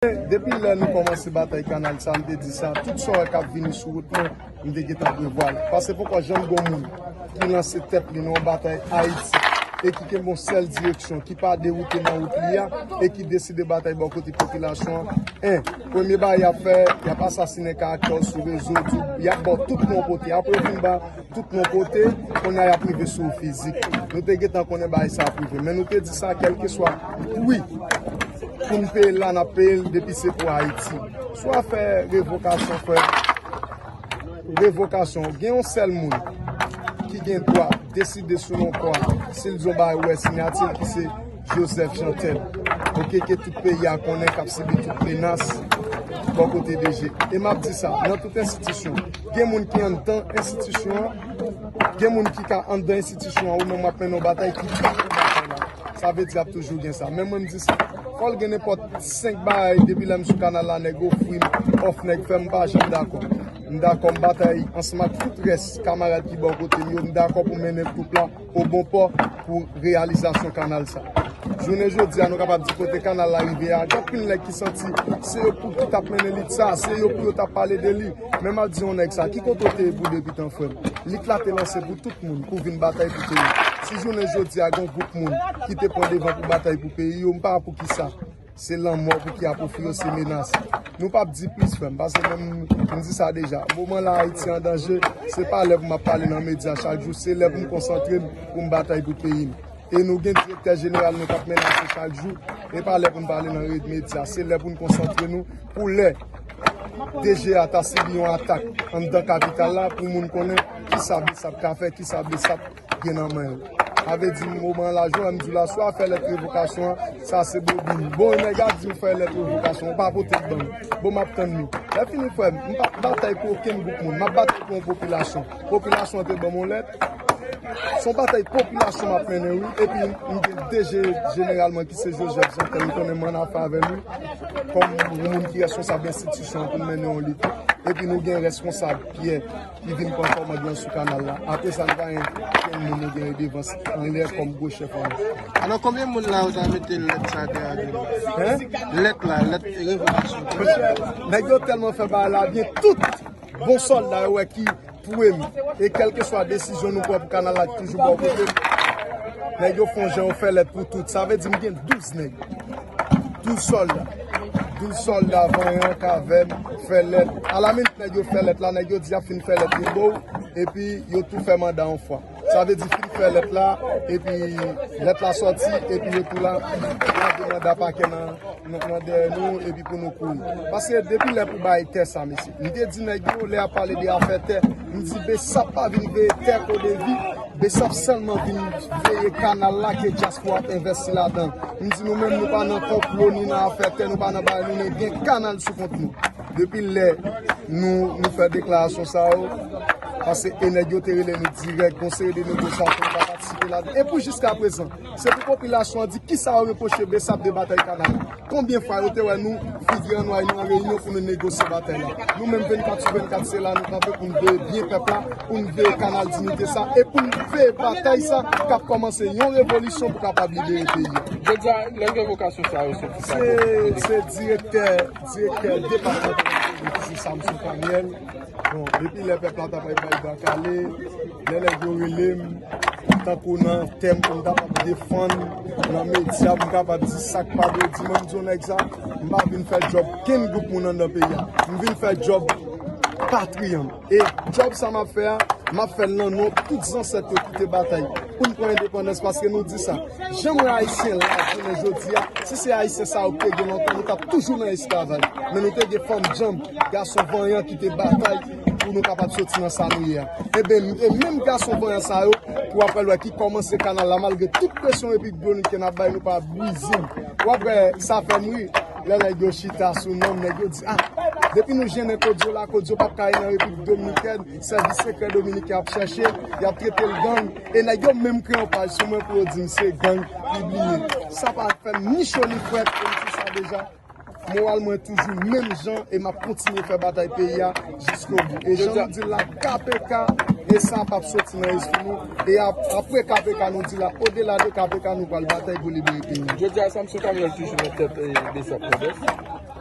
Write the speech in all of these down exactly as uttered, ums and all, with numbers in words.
Depi lè nou kòmanse batay kanal sa, m te di sa, tout sa w wè k ap vini sou wout mwen, m te gentan prevwa l. Paske poko janm gen yon moun ki lanse tèt li nan yon batay Ayiti e ki kenbe yon sèl direksyon, ki pa dewoute nan wout li a e ki deside batay bò kote popilasyon an. En, premye bagay y ap fè, y ap asasinen karaktè w sou rezo, di w, y ap ba w tout non pote. Apre yo fin ba tout non pote, kounye a y ap rive sou ou fizik. Nou te gentan konnen bagay sa ap rive, men nou te di sa, kèlkeswa pri pou n peye l la, n ap peye l depi se pou Ayiti. Sou afè revokasyon, frè, revokasyon, gen yon sèl moun ki gen dwa deside sou non kò a, si l di yon bagay ou wè siyati l, ki se Joseph Jeantel, oke, ke tout peyi a konnen k ap sibi tout menas bò kote D G. E m ap di sa, nan tout enstitisyon, gen moun ki anndan enstitisyon an, gen moun ki ka anndan enstitisyon an, ou menm w ap mennen yon batay ki pa pou batay la. Sa vle di ap toujou gen sa. Men mwen m di sa, fò l gen nenpòt senk bagay, depi lè m sou kanal la, nèg ofri m, òf nèg fè m, m pa janm dakò. M dakò m batay ansanm ak tout rès kamarad ki bò kote m yo, m dakò pou mennen twoup la o bon pò pou reyalizasyon kanal sa. Jounen jodi a, nou kapab di kote kanal la rive a, gen anpil nèg ki santi se yo pou ki t ap mennen lit sa, se yo pou yo t ap pale de li. Men m ap di yon nèg sa, ki kote w te ye pou debitan, frè m? Lit la te lanse pou tout moun, pou vin batay pou peyi. Si jounen jodi a, gen yon gwoup moun ki te pran devan pou batay pou peyi yo, m pa pou ki sa. Se lanmò pou ki ap ofri yo, se menas. Nou p ap di plis, frè m, paske mwen m, m di sa deja. Moman la, Ayiti an danje, se pa lè pou m ap pale nan medya chak jou, se lè pou m konsantre m, pou m batay pou peyi m. E nou gen direktè jeneral nou k ap menase chak jou, e pa lè pou n pale nan red medya, se lè pou n konsantre nou, pou lè D G a ta sibi yon atak anndan kapital la, pou moun konnen kisa BSAP ka fè, kisa BSAP gen nan men yo. Sa vle di, moman an la, jan m di w la, sou afè lèt revokasyon an, sa se bobin. Bon, nèg ap di m fè lèt revokasyon, ou pa pote l ban m. Bon, m ap tann li. Lè fini, frè m, m p ap batay pou okenn gwoup moun, m ap batay pou yon popilasyon. Popilasyon an te ban m yon lèt. Se yon batay popilasyon m ap mennen, wi. Epi, m gen D G jeneral mwen ki se Joseph Jeantel, m konnen m annafè avè l, wi. Kòm yon moun ki reskonsab enstitisyon an pou n mennen yon lit. Epi, nou gen reskonsab Pyè ki vin pran kòmandman sou kanal la. Apre sa, nou pa gen kenn moun, nou gen Redevans anlè kòm gwo chèf an nou. Alò, konbyen moun la yo ta mete lèt sa deyò? Hein? Lèt la, lèt revokasyon. Mesye, nèg yo tèlman fè bagay la byen, tout bon sòlda yo wè ki pou m. E kèlkeswa desizyon nou pran pou kanal la, ki toujou bò kote m. Nèg yo fè yon jan, yo fè lèt pou tout. Sa vle di m gen douz nèg. Douz sòlda. Douz sòlda vanyan k avè m fè lèt. Alaminit nèg yo fè lèt la, nèg yo di y ap fin fè lèt yo ba w, epi yo tou fè manda yon fwa. Sa vle di fin fè lèt la, epi lèt la sòti, epi yo tou la, lage manda pakè nan, nan, nan dèyè nou, epi pou nou kouri. Paske depi lè pou bay tè sa, mesye. M te di nèg yo, lè y ap pale de afè tè, m di BSAP pa vin veye tè Kodevi, BSAP sèlman vin veye kanal la ke dyaspora ap envèsti ladan. M di nou menm, nou pa nan konplo ni nan afè tè, nou pa nan bagay, nou men gen kanal sou kont nou. Depi lè nou, nou fè deklarasyon sa yo, paske e nèg yo te rele nou dirèk, gon seri de negosyasyon nou pa patisipe ladan. E pou jiskaprezan, se pou popilasyon an di kisa yo repwoche BSAP de batay kanal la. Konbyen fwa yo te wè nou figi an nwa, nou an reyinyon pou nou negosye batay la? Nou menm vennkat sou vennkat, se la nou kanpe pou n veye byen pèp la, pou n veye kanal Dinite sa, e pou n veye batay sa k ap kòmanse yon revolisyon pou kapab libere peyi a. Jodi a, lè revokasyon sa yo soti, sa se, se direktè, direktè depatman ki se Samson Camiel. Bon, depi lè pèp la t ap bay, bay bwa kale, lè nèg yo rele m, tankou nan tèm pou m kapab defann nan medya, pou m kapab di sa k pa dwe di, mwen m di yon nèg sa, m pa vin fè djòb kenn gwoup moun anndan peyi a. M vin fè djòb patri an m. E djòb sa m ap fè a, m ap fè l nan non tout zansèt yo ki te batay pou n pran endepandans, paske nou di sa. Jan m wè Ayisyen la, jounen jodi a, si se Ayisyen sa yo ki te gen lontan, nou t ap toujou nan esklavaj. Men nou te gen fanm djanm, gason vanyan ki te batay pou nou kapab soti nan sa nou ye a. Eben, e menm gason vanyan sa yo, pou w ap wè ki kòmanse kanal la, malgre tout presyon Repiblik Dominikèn ap bay, nou pa bwize l. W ap wè, sa fè m ri, lè nèg yo chita sou non m, nèg yo di, ah, depi nou jennen Kodyo la, Kodyo p ap ka ale nan Repiblik Dominikèn, sèvis sekrè dominiken ap chèche, y ap trete l gang, e nèg yo menm kreye yon paj sou mwen pou yo di m se gang, pibliye. Sa pa fè m ni cho ni frèt, e m di sa deja. Moral mwen toujou menm jan e m ap kontinye fè batay peyi a jiskobou. E jan nou di l la, K P K, e sa p ap soti nan espri nou. E ap-, apre K P K, nou di la, odela de K P K, nou pral batay pou libere peyi nou. Jodi a, Samson Camiel toujou nan tèt, eh, BSAP Nòdès.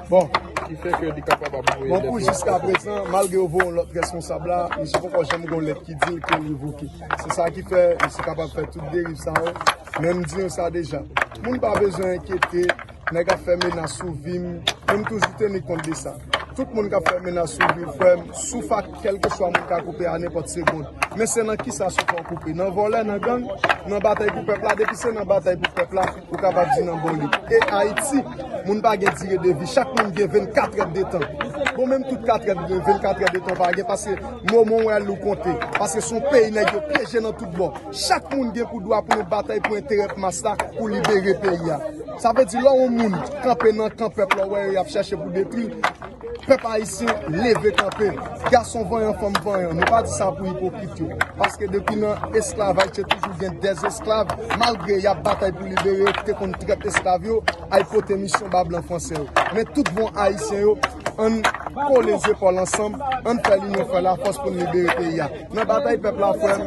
Bon. Ki fè ke li kapab ap voye lèt pou jiska prezan, malgre yo voye yon lòt responsab la, misye poko janm gen yon lèt ki di l ke l revoke. Se sa ki fè misye kapab fè tout deriv sa yo. Men m di nou sa deja. Moun pa bezwen enkyete, nèg ap fè menas sou vi m, men m toujou teni kont de sa. Tout moun k ap fè menas sou vi w, frè m, sou fak, kèlkeswa moun ka koupe a nenpòt segonn. Men se nan kisa sou fè w koupe? Nan vòlè, nan gang, nan batay pou pèp la? Depi se nan batay pou pèp la, ou kapab di nan bon lit. E Ayiti, moun pa gen dire de vi. Chak moun gen vennkat èdtan. Bon, menm tout kat èdtan, vennkat èdtan pa gen, paske moman w wè l ou konte. Paske se yon peyi nèg yo pyeje nan tout bò. Chak moun gen pou dwa pou nou batay pou enterè mas la, pou libere peyi a. Sa vle di, lè yon moun kanpe nan kan pèp la, w wè yo y ap chèche pou detwi, pèp ayisyen, leve kanpe. Gason vanyan, fanm vanyan. Nou pa di sa pou ipokrit yo. Paske depi nan esklavaj, te toujou gen dèz esklav. Malgre y ap batay pou libere yo, ki te konn trèt esklav yo, al pote misyon ba blan franse yo. Men tout bon ayisyen yo, ann kole zepòl ansanm, ann fè linyon, fè lafòs pou n libere peyi a. Nan batay pèp la, frè m,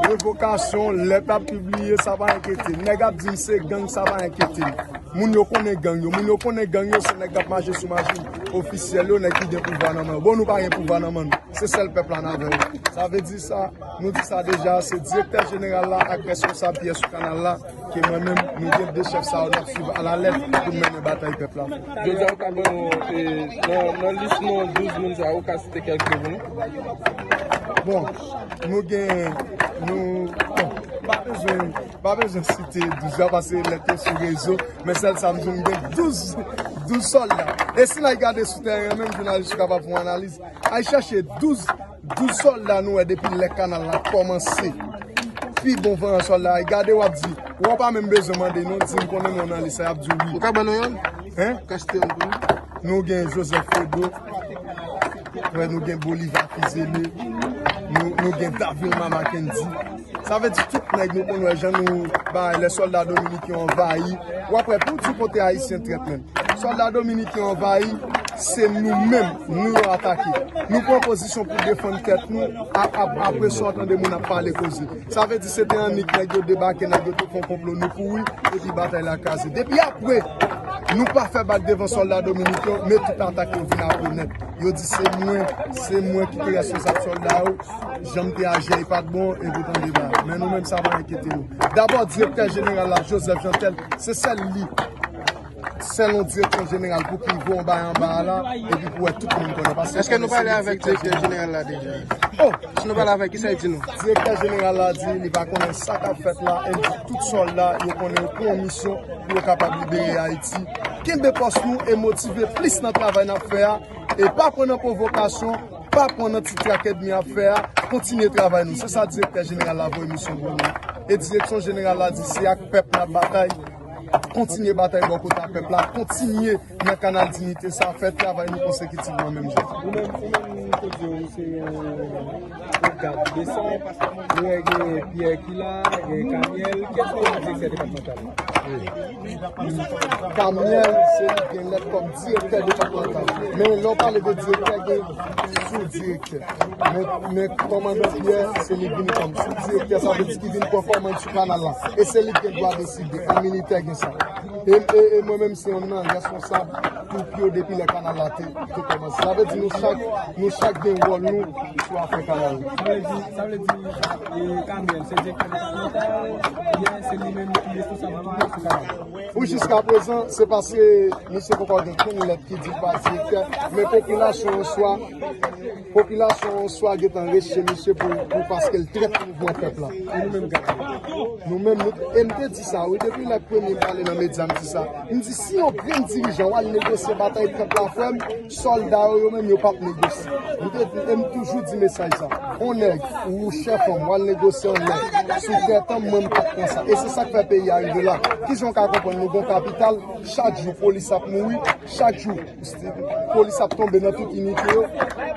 revokasyon, lèt ap pibliye, sa pa enkyete. Nèg ap di m se gang, sa pa enkyete m. Moun yo konnen gang yo. Moun yo konnen gang yo, se nèg k ap mache sou machin ofisyèl yo, nèg ki gen pouvwa nan men yo. Bon, nou pa gen pouvwa nan men nou. Se sèl pèp la n avè yo. Sa vle di sa, nou di sa deja, se direktè jeneral la ak responsab ki sou kanal la, ke mwen menm, nou gen de chèf sa yo n ap swiv alalèt pou n mennen batay pèp la. Jodi a, ou ka ban nou, e, nan, nan lis non douz moun sa yo, ou ka site kèlke moun? Bon, nou gen, nou, bon, pa bezwen, pa bezwen site douz la, paske lè te sou rezo, men sèl sa m di, m gen douz, douz sòlda. E si n al gade sou tèren an menm, jounalis yo kapab fè yon analiz. Al chèche douz, douz sòlda nou wè depi lè kanal la kòmanse. Pi bon vanyan sòlda, al gade, w ap di, w pa menm bezwen mande non, di m konnen non nan lis la, y ap di w wi. Ou ka ban nou yonn? Hein? Ou ka site yonn pou nou? Nou gen Joseph Fredo, wè, nou gen Bolivar Fizeme, nou, nou gen Davilma Mackendy. Sa vle di tout nèg nou konn wè jan nou bay lè sòlda dominiken anvayi. W ap wè pou di kote ayisyen trèt menm. Sòlda dominiken anvayi, se nou menm, nou yo atake. Nou pran pozisyon pou defann tèt nou, ap, ap, apre sa w tande moun ap pale koze. Sa vle di se te annik nèg yo debake, nèg yo te fè yon konplo, nou kouri, epi batay la kraze. Depi apre, nou pa fè bak devan sòlda dominiken yo, men tout atak yo vin apre nèt. Yo di se mwen, se mwen ki te responsab sòlda yo, jan m te aji a, e pa t bon, epi tande ba. Men nou menm, sa pa enkyete nou. Dabò, direktè jeneral la, Joseph Jeantel, se sèl li. Sèl yon direksyon jeneral pou ki voye yon bagay anba a la, epi pou wè tout moun konnen. Paske èske nou pale avèk direktè jeneral la deja? Oh! Si nou pale avèk, kisa l di nou? Direktè jeneral la di li pa konnen sa k ap fèt la, e l di tout sòlda yo konnen yo pran yon misyon pou yo kapab libere Ayiti. Kenbe pòs nou e motive plis nan travay n ap fè a, e pa pran nan pwovokasyon, pa pran nan ti trak ènmi ap fè a, kontinye travay nou. Se sa direktè jeneral la voye misyon pou nou. E direksyon jeneral la di se ak pèp n ap batay, kontinye batay bò kote a pèp la, kontinye nan kanal Dinite sa, fè travay nou konsekitivman menm jan. Ou menm, ou menm, kote ou se yon, yon gad de sa, nou wè gen Pierre ki la, gen Kanyèl, kiyès ki direktè depatmantal la? Kanyèl, se li gen lèt kòm direktè depatmantal. Men lè w pale de direktè, gen sou direktè. Men, men kòmandan Pierre, se li vin kòm sou direktè, sa vle di ki vin pran kòmann sou kanal la. E se li ki gen dwa deside, an militè gen sa. E, e, e mwen menm se youn nan responsab twoup yo depi lè kanal la te, te kòmanse. Sa vle di nou chak, nou chak gen wòl nou sou afè kanal la. Sa vle di, sa vle di, e, Kanyèl, se direktè depatmantal, Pierre, se li menm ki responsab twoup yo sou kanal la. Pou jiska prezan, se paske misye poko gen kenn lèt ki di l pa direktè, men popilasyon an swa, popilasyon an swa gentan rejte misye pou, pou paske l trèt mouvman pèp la. E nou menm, gade. Nou menm, nou, e m te di sa, wi, depi lè premye m pale nan medya, m di sa. M di, si yon grenn dirijan w al negosye batay pèp la, frè m, sòlda yo, yo menm, yo p ap negosye. M te di, e m toujou di mesaj sa. On nèg, ou chèf an m, w al negosye on nèg sou tèt an m, mwen, m p ap pran sa. E se sa k fè peyi a rive la. Kijan w ka konprann nou gon kapital, chak jou polis ap mouri, chak jou polis ap tonbe nan tout inite yo,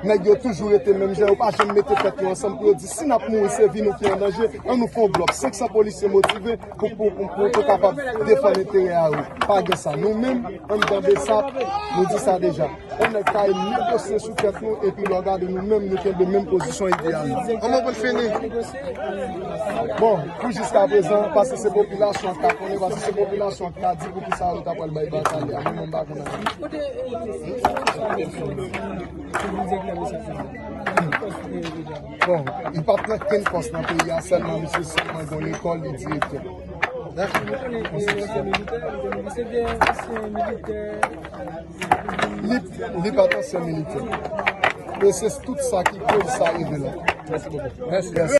nèg yo toujou rete menm jan, yo pa janm mete tèt yo ansanm pou yo di, si n ap mouri, se vi nou ki an danje, an nou fè on blòk. Senk san polisye motive pou, pou, pou, pou, pou kapab defann enterè a yo. Pa gen sa. Nou menm, anndan BSAP, nou di sa deja. Yon nèg ka negosye sou tèt nou, epi lè w gade nou menm, nou kenbe menm pozisyon ideyal la. Kòman pou l fini? Bon, pou jiska prezan, paske se popilasyon an k ka konnen, paske se popilasyon an k ka di pou ki sa yo ta pral bay batay a. Mwen menm, m pa konnen. Bon, li pa t nan kenn pòs nan peyi a, sèlman misye sèlman gon lekòl, li direktè. Dakò. Li, li pa t ansyen militè. E se tout sa ki koz sa rive la. Mèsi bokou. Mèsi.